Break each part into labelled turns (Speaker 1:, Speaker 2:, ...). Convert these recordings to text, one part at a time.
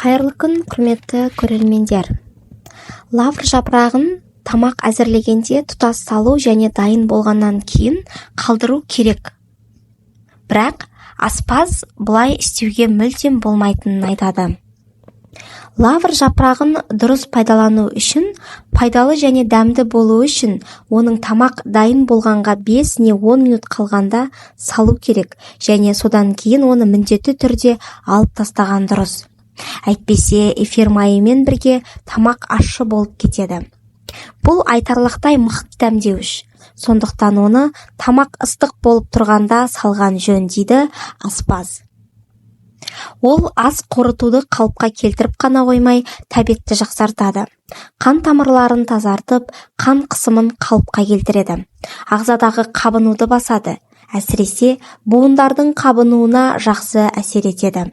Speaker 1: Қайырлы күн, құрметті көрермендер! Лавр жапырағын тамақ әзірлегенде тұтас салу және дайын болғаннан кейін қалдыру керек. Бірақ аспаз бұлай істеуге мүлдем болмайтынын айтады. Лавр жапырағын дұрыс пайдалану үшін, пайдалы және дәмді болуы үшін оның тамақ дайын болғанға 5 не 10 минут қалғанда салу керек және содан кейін оны міндетті түрде алып тастаған дұрыс. Әйтпесе эфир майымен бірге тамақ ащы болып кетеді. Бұл айтарлықтай мықты дәмдеуіш. Сондықтан оны тамақ ыстық болып тұрғанда салған жөн, дейді аспаз. Ол ас қорытуды қалыпқа келтіріп қана қоймай, тәбетті жақсартады. Қан тамырларын тазартып, қан қысымын қалыпқа келтіреді. Ағзадағы қабынуды басады. Әсіресе буындардың қабынуына жақсы әсер етеді.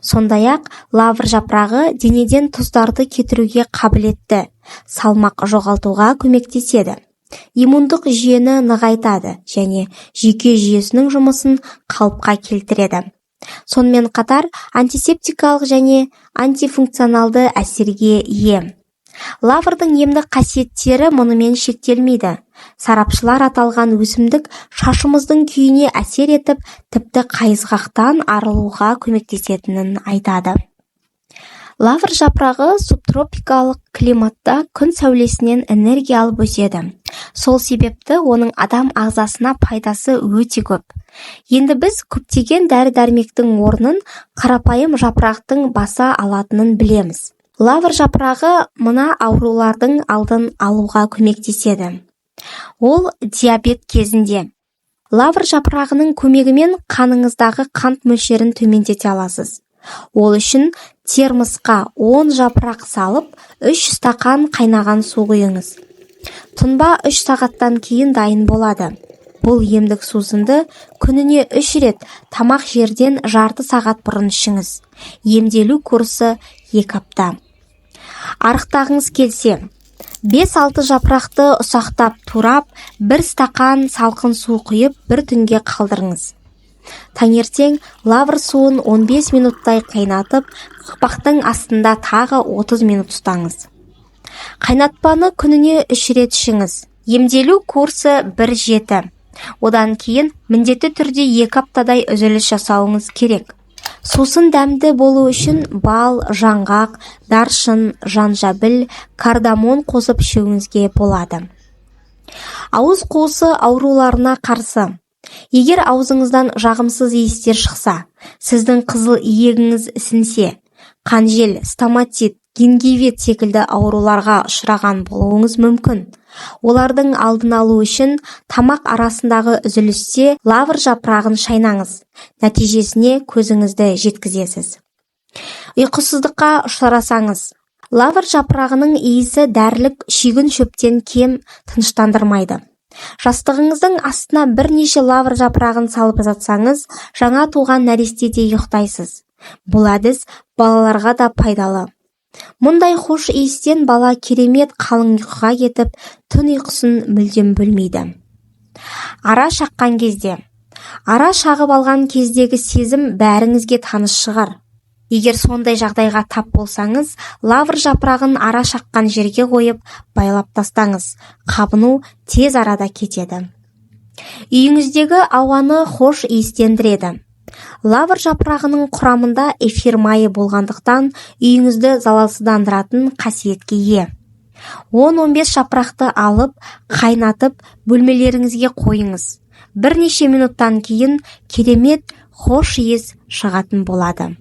Speaker 1: Сондай-ақ лавр жапырағы денеден тұздарды кетіруге қабілетті, салмақ жоғалтуға көмектеседі. Иммундық жүйені нығайтады және жүйке жүйесінің жұмысын қалыпқа келтіреді. Сонымен қатар антисептикалық және антифункционалды әсерге ие. Лаврдың емдік қасиеттері мұнымен шектелмейді. Сарапшылар аталған өсімдік шашымыздың күйіне әсер етіп, тіпті қайызғақтан арылуға көмектесетінін айтады. Лавр жапырағы субтропикалық климатта күн сәулесінен энергия алып өседі. Сол себепті оның адам ағзасына пайдасы өте көп. Енді біз көптеген дәрі-дәрмектің орнын қарапайым жапырақтың баса алатынын білеміз. Лавр жапырағы мына аурулардың алдын алуға көмектеседі. Ол диабет кезінде. Лавр жапырағының көмегімен қаныңыздағы қант мөлшерін төмендете аласыз. Ол үшін термосқа 10 жапырақ салып, 3 стақан қайнаған су құйыңыз. Тұнба 3 сағаттан кейін дайын болады. Бұл емдік сусынды күніне 3 рет тамақ жерден жарты сағат бұрын ішіңіз. Емделу курсы 2 апта. Арықтағыңыз келсе, 5-6 жапырақты ұсақтап турап, бір стақан салқын су құйып, бір түнге қалдырыңыз. Таңертең лавр суын 15 минуттай қайнатып, қақпақтың астында тағы 30 минут ұстаңыз. Қайнатпаны күніне 3 рет ішіңіз. Емделу курсы 1-7. Одан кейін міндетті түрде 2 аптадай үзіліс жасауыңыз керек. Сусын дәмді болу үшін бал, жаңғақ, даршын, жанжабіл, кардамон қосып ішуіңізге болады. Ауыз қуысы ауруларына қарсы. Егер аузыңыздан жағымсыз иістер шықса, сіздің қызыл иегіңіз ісінсе, қанжел, стоматит, гингивит секілді ауруларға ұшыраған болуыңыз мүмкін. Олардың алдын алу үшін тамақ арасындағы үзілісте лавр жапырағын шайнаңыз. Нәтижесіне көзіңізді жеткізесіз. Ұйқысыздыққа ұшырасаңыз, лавр жапырағының иісі дәрілік шүйгін шөптен кем тыныштандырмайды. Жастығыңыздың астына бірнеше лавр жапырағын салып жатсаңыз, жаңа туған нәрестедей ұйықтайсыз. Бұл әдіс балаларға да пайдалы. Мұндай хош иістен бала керемет қалың ұйқыға кетіп, түн ұйқысын мүлдем бөлмейді. Ара шаққан кезде. Ара шағып алған кездегі сезім бәріңізге таныс шығар. Егер сондай жағдайға тап болсаңыз, лавр жапырағын ара шаққан жерге қойып, байлап тастаңыз. Қабыну тез арада кетеді. Үйіңіздегі ауаны хош иістендіреді. Лавр жапырағының құрамында эфир майы болғандықтан үйіңізді залалсыздандыратын қасиетке ие. 10-15 жапырақты алып, қайнатып, бөлмелеріңізге қойыңыз. Бірнеше минуттан кейін керемет хош иіс шығатын болады.